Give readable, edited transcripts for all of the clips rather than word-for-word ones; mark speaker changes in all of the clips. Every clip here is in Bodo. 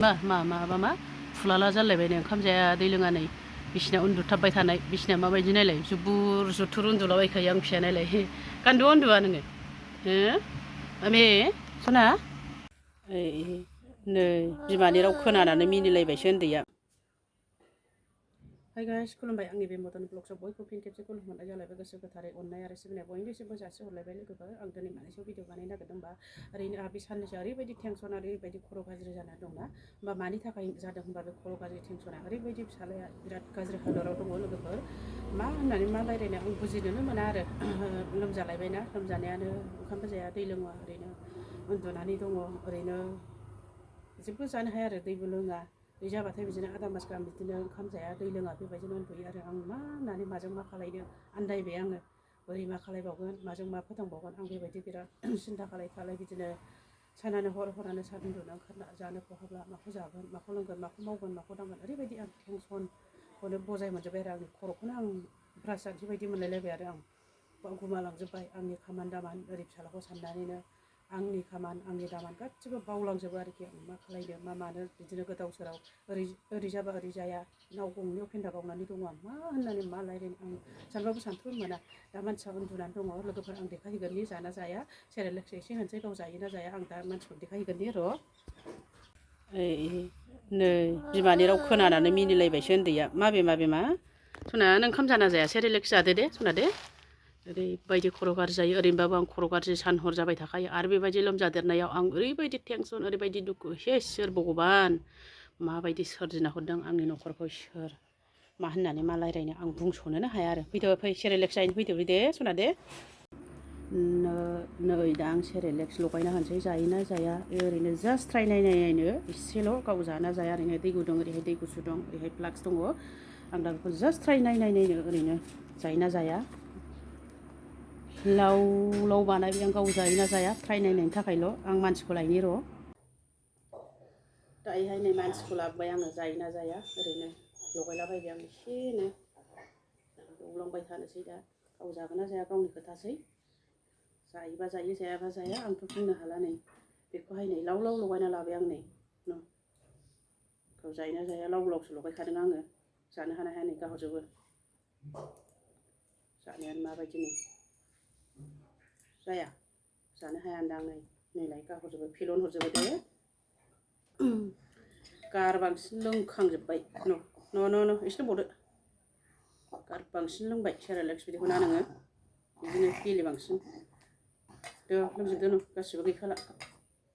Speaker 1: मा फुलाला जालायबायनो ओंखाम जाया दै लोङा नै बिसिना उन्दुथाबबाय थानाय बिसिना माबायदि नायलाय जुबुर जुथुर उन्दुलाबायखायो आं फिसाया नायलाय गान्दुआ उन्दुआ नोङो हो आमे सना नै बिमानि राव खोनानानै मिनिलायबायसो उन्दैया हाय गाइस खुलुमबाय आंनि बे मदन ब्लग्सआव बयखौबो फिन खेबसे खुलुमहरनाय जालायबाय गोसो गोथारै अननाय आरो सिबिनाय बयनिसिमबो जासिहरलायबाय लोगोफोर आं दिनै मानैसो भिडिअ बानायनो नागिरदोंबा ओरैनो आहा बे साननैसो ओरैबायदि टेनसन ओरैबायदि खर' गाज्रि जाना दंना होमबा मानि थाखाय जादों होनबा बे खर' गाज्रि टेनसना ओरैबायदि फिसालाया बिराद गाज्रि हालोदाव दङ लोगोफोर मा होननानै मा रायज्लायनो आं बुजिनोनो मोना आरो लोमजालायबायना लोमजानायानो ओंखामबो जाया दै लोङा ओरैनो उन्दुनानै दङ ओरैनो जेबो जानो हाया आरो दैबो लोङा दै जाबाथाय बिदिनो आधा मास गाहाम बिदिनो ओंखाम जाया दै लोङा बेबायदिनो उन्दुयो आरो आं मा होननानै माजों मा खालायनो आन्दायबाय आङो बोरै मा खालायबावगोन माजों मा फोथांबावगोन आं बेबायदि बिराद सिन्था खालाय बिदिनो सानानो हरानो सान उन्दुनो ओंखारना जानो खहाब्ला माखौ जागोन माखौ लोंगोन माखौ मावगोन माखौ दांगोन ओरैबायदि आं टेनसनखौनो बजाय मोनजोब्बाय आरो आंनि खर'खौनो आं ब्रास जानसै बायदि मोनलायलायबाय आरो आं गोमालांजोब्बाय आंनि खामानि दामानि ओरै फिसालाखौ साननानैनो आंनि खामानि आंनि दामान गासिबो बावलांजोबो आरोखि आं मा खालायनो मा मानो बिदिनो गोदाव सोराव ओरै जाबा ओरै जाया नाव गंनैयाव फेन्दा बावनानै दङ आं मा होननानै मा रायज्लायनो आं सानबाबो सानथ्र'नो मोना दा मानसिया उन्दुनानै दङ लोगोफोर आं देखायहैगोननि जाना जाया सेरेलेक्स एसे होनसै गाव जायोना जाया आं दा मानसिखौ देखायहैगोननि र' नै बिमानि राव खोनानानै मिनिलायबायसो उन्दैया माबे मा सना नों ओंखाम जाना जाया सेरेलेक्स जादो दे सना दे ओरैबायदि खर' गाज्रि जायो ओरैनोबाबो आं खर' गाज्रि सान हर जाबाय थाखायो आरो बेबायदि लोमजादेरनायाव आं ओरैबायदि टेनसन ओरैबायदि दुखु हे सोर भगबान माबायदि सोरजिना हरदों आंनि न'खरखौ सोर मा होननानै मा रायज्लायनो आं बुंस'नोनो हाया आरो फैदो फै सेरेलेक्स जाहैनो फैदो दे सना दे नै दा आं सेरेलेक्स लगायना होनसै जायोना जाया ओरैनो जास्ट ट्राइ नायनो एसेल' गाव जाना जाया ओरैनो दै गुदुं ओरैहाय दै गुसु दं ओरैहाय फ्लाक्स दङ आं दा बेखौ जास्ट ट्राइ नायनो ओरैनो जायोना जाया लाव बानायबाय आं गाव जायोना जाया ट्राइ नायनायनि थाखायल' आं मानसिखौ लायनि र' दायोहाय नै मानसिखौ लाबोबाय आङो जायोना जाया ओरैनो लगायलाबायबाय आं एसेनो दौलांबाय थानोसै दा गाव जागोन ना जाया गावनि खोथासै जायोबा जायो जायाबा जाया आंथ' बुंनो हाला नै बेखौहाय नै लाव लगायना लाबाय आं नै गाव जायोना जाया लावसो लगायखादों आङो जानो हानो हाया नै गाहरजोबो जानायानो माबायदि नै जाया जानो हाया होनदां नैलाय गाहरजोबो फेल'न हरजोबबाय दे गारबांसिन लोंखांजोब्बाय न' एसे लोंबावदो गारबांसिन लोंबाय सेरेलेक्स बिदिखौ ना नोङो बिदिनो गेले बांसिन लोंजोबदो न' गासिबो गैखाला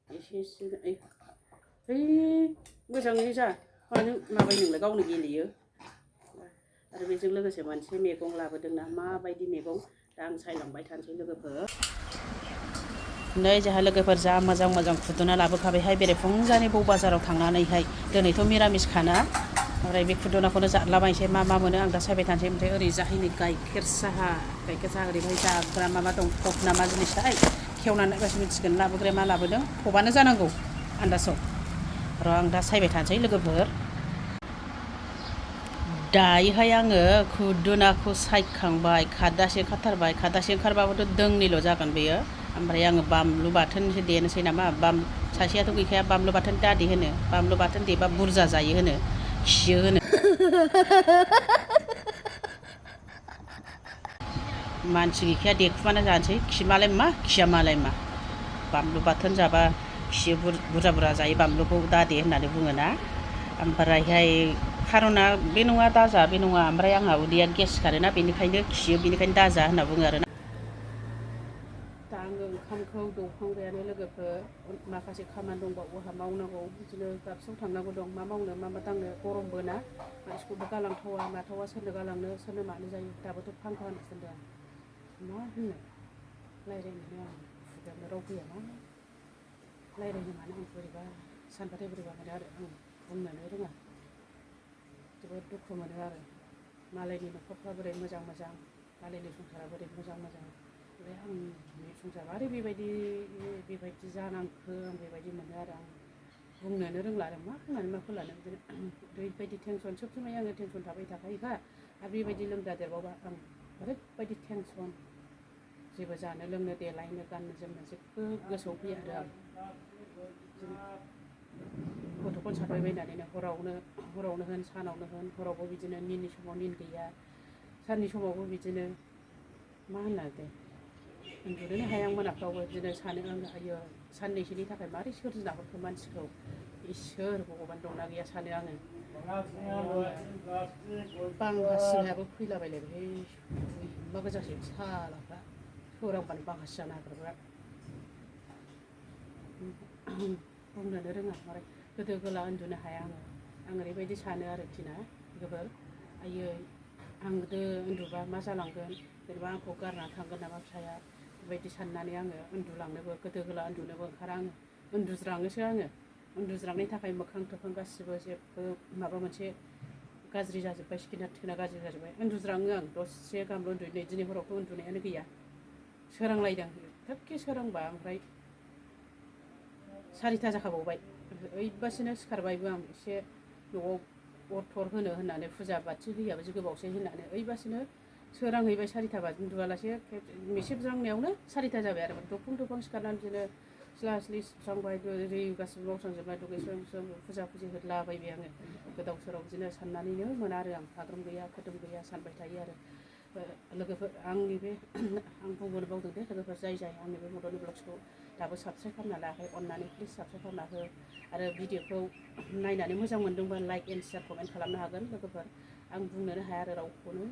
Speaker 1: एसे मोजाङै जा मानो माबाय नोंलाय गावनो गेलेयो आरो बेजों लोगोसे मोनसे मैगं लाबोदोंना माबायदि मैगं दा आं सायलांबाय थानोसै लोगोफोर नै जोंहा लोगोफोर जा मोजां खुदुना लाबोखाबायहाय बेरेफुंजानि बौ बाजाराव थांनानैहाय दिनैथ' मिरामिस खाना ओमफ्राय बे खुदुनाखौनो जालाबायनोसै मा मोनो आं दा सायबाय थानोसै ओमफ्राय ओरै जाहैनो गाइखेर साहा ओरैहाय जाग्रा माबा दं टप ना मा जिनिसथाय खेवनानै नायबासो मिथिगोन लाबोग्राया मा लाबोदों टपआनो जानांगौ आन्दासाव र' आं दा सायबाय थानोसै लोगोफोर दायोहाय आङो खुदुनाखौ सायखांबाय खादासे ओंखारथारबाय खादासे ओंखारबाबोथ' दोंनैल' जागोन बेयो ओमफ्राय आङो बानलु बाथोनसो देनोसै नामा सासेयाथ' गैखाया बानलु बाथोन दादे होनो बानलु बाथोन देबा बुरजा जायो होनो खियो होनो मानसि गैखाया देखुमाना जानोसै खिया मालाय मा बानलु बाथोन जाबा खियो बुरजा जायो बानलुखौ दादे होननानै बुङोना ओमफ्रायहाय खार'ना बे नङा दाजा बे नङा ओमफ्राय आंहा उदैया गेस खारोना बेनिखायनो खियो बेनिखायनो दाजा होनना बुङो आरोना दा आङो ओंखामखौ दौखांबायानो लोगोफोर माखासे खामानि दंबावो आंहा मावनांगौ बिदिनो दाबसेयाव थांनांगौ दं मा मावनो मा दांनो गरमबो ना स्कुलबो गालांथावा माथावा सोरनो गालांनो सोरनो मानो जायो दाबोथ' फांखा होनो थिनदों आं मा होननो रायज्लायनोनो आं खुगायावनो राव फैया मा रायज्लायनो मानो आं बोरैबा सानबाथाय बोरैबा मोनो आरो आं बुंनोनो रोङा जोबोद दुखु मोनो आरो मालायनि न'खरफ्रा बोरै मोजां मालायनि संसारा बोरै मोजां ओमफ्राय आंनि संसारा आरो बेबायदि जानांखो आं बेबायदि मोनो आरो आं बुंनोनो रोंला आरो मा बुंनानै मा फोलानो बिदिनो ओरैबायदि टेनसन सोब समाय आङो टेनसन थाबाय थाखायोखा आरो बेबायदि लोमजादेरबावबा आं ओरैबायदि टेनसन जेबो जानो लोंनो देलायनो गाननो जोमनो जेबो गोसोआव फैया आरो आं गथ'खौ सारबायबायनानैनो हरावनो होन सानावनो होन हरावबो बिदिनो निननि समाव निन गैया साननि समावबो बिदिनो मा होननो उन्दुनोनो हाया मोनाफ्रावबो बिदिनो सानो आङो आयो साननैसोनि थाखाय मारै सोरजिना हरखो मानसिखौ इसोर भगबान दंना गैया सानो आङो बांगा सिंहाबो फैलाबायलायबाय मा गोजासै सालाफ्रा सोरांबानो बांगासो जानो नागिरग्रा बुंनोनो रोङा मारै गोदो गोला उन्दुनो हाया आं ओरैबायदि सानो आरोखि ना गोबोर आयै आंदो उन्दुबा मा जालांगोन जेनेबा आंखौ गारनानै थांगोन नामा फिसाया बेबायदि साननानै आङो उन्दुलांनोबो गोदो गोला उन्दुनोबो ओंखारा आङो उन्दुज्राङोसो आङो उन्दुज्रांनायनि थाखाय मोखां थोखां गासिबो जेबो माबा मोनसे गाज्रि जाजोब्बाय स्किना थिखिना गाज्रि जाजोब्बाय उन्दुज्राङो आं दसे गाहामल' उन्दुयो नै दिनै हरावथ' उन्दुनायानो गैया सोरांलायदों थोबके सोरांबा ओमफ्राय 4था जाखाबावबाय ओइबासिनो सिखारबायबो आं एसे न'आव अर थर होनो होननानै फुजा बाथि होयाबो जि गोबावसै होननानै ओइबासिनो सोरांहैबाय 4था बाजि उन्दुआलासे मेसेब ज्रांनायावनो 4था जाबाय आरो दुफुं सिखारनानै बिदिनो सिला सिलि सिबस्रांबाय दै गासिबो मावस्रांजोबबाय दुगैस्रां फुजा फुजि होदलाबायबाय आङो गोदाव सोराव बिदिनो साननानैनो मोना आरो आं हाद्रम गैया खोदोम गैया सानबाय थायो आरो लोगोफोर आंनि बे आं बुंबोनो बावदों दे लोगोफोर जाय आंनि बे मदननि ब्लग्सखौ दाबो साबस्क्राइब खालामना लायाखै अननानै प्लिज साबस्क्राइब खालामना हो आरो भिडिअखौ नायनानै मोजां मोनदोंबा लाइक एन्ड शेयार कमेन्ट खालामनो हागोन लोगोफोर आं बुंनोनो हाया आरो रावखौनो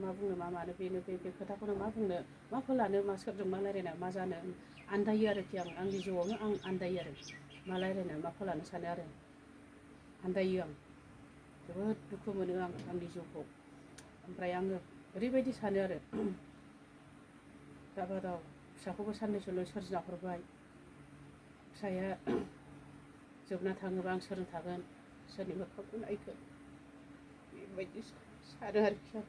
Speaker 1: मा बुंनो मा मानो बेनो बे खोथाखौनो मा बुंनो मा फोलानो मा सोरजों मा रायलायना मा जानो आन्दायो आरोखि आंनि जिउआवनो आं आन्दायो आरो मा रायलायनो मा फोलानो सानो आरो आन्दायो आं जोबोद दुखु मोनो आं आंनि जिउखौ ओमफ्राय आङो ओरैबायदि सानो आरो दाबादाव फिसाखौबो साननैसोल' सोरजिना हरबाय फिसाया जोबना थाङोबा आं सोरजों थागोन सोरनि मोखांखौ नायगोन बेबायदि सानो आरोखि आं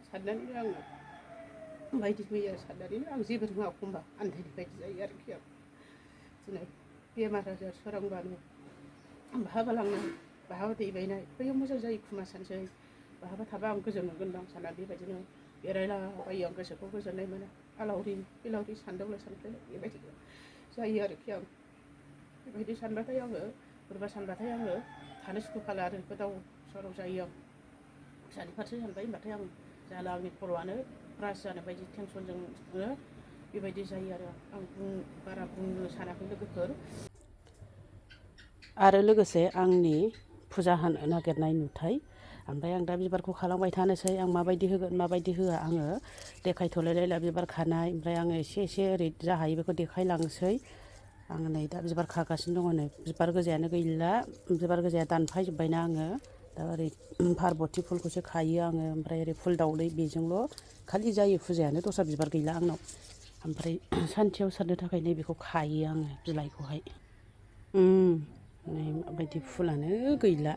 Speaker 1: साननानैनो आङो बायदि मैया साननानैनो आं जेबो रोङा एखमबा आन्दायनाय बायदि जायो आरोखि आं बिदिनो बेमार आजार सोरांबानो बहाबा लांनाय बहाबा दैबायनाय बैयाव मोजां जायो खोमा सानसै बहाबा थाबा आं गोजोन मोनगोनदां सानना बेबायदिनो बेरायलाबायो आं गोसोखौ गोजोननाय मोनो आलावरि बिलावरि सानदावलाय सानफ्लाय बेबायदि जायो आरोखि आं बेबायदि सानबाथाय आङो बोरैबा सानबाथाय आङो थानो सुखुखाला आरो गोदाव सोराव जायो आं फिसानि फारसे सानबाय होनबाथाय आं जाला आंनि खर'आनो ब्रास जानाय बायदि टेनसनजोंनो बेबायदि जायो आरो आं बारा बुंनो सानाखै लोगोफोर आरो लोगोसे आंनि फुजा होनो नागिरनाय नुथाय ओमफ्राय आं दा बिबारखौ खालामबाय थानोसै आं माबायदि होगोन माबायदि होआ आङो देखायथ'लायला बिबार खानाय ओमफ्राय आङो एसे ओरै जा हायो बेखौ देखायलांसै आङो नै दा बिबार खागासिनो दङ नै बिबार गोजायानो गैला बिबार गोजाया दानफायजोब्बायना आङो दा ओरै पार्बति फुलखौसो खायो आङो ओमफ्राय ओरै फुल दाउदै बेजोंल' खालि जायो फुजायानो दस्रा बिबार गैला आंनाव ओमफ्राय सान्थियाव सारनो थाखाय नैबेखौ खायो आङो बिलाइखौहाय नै माबायदि फुलानो गैला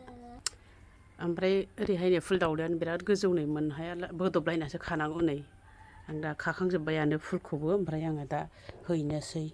Speaker 1: ओमफ्राय ओरैहाय नै फुल दाउदैयानो बिराद गोजौ नै मोनहाया बोदबलायनासो खानांगौ नै आं दा खाखांजोब्बायानो फुलखौबो ओमफ्राय आङो दा हैनोसै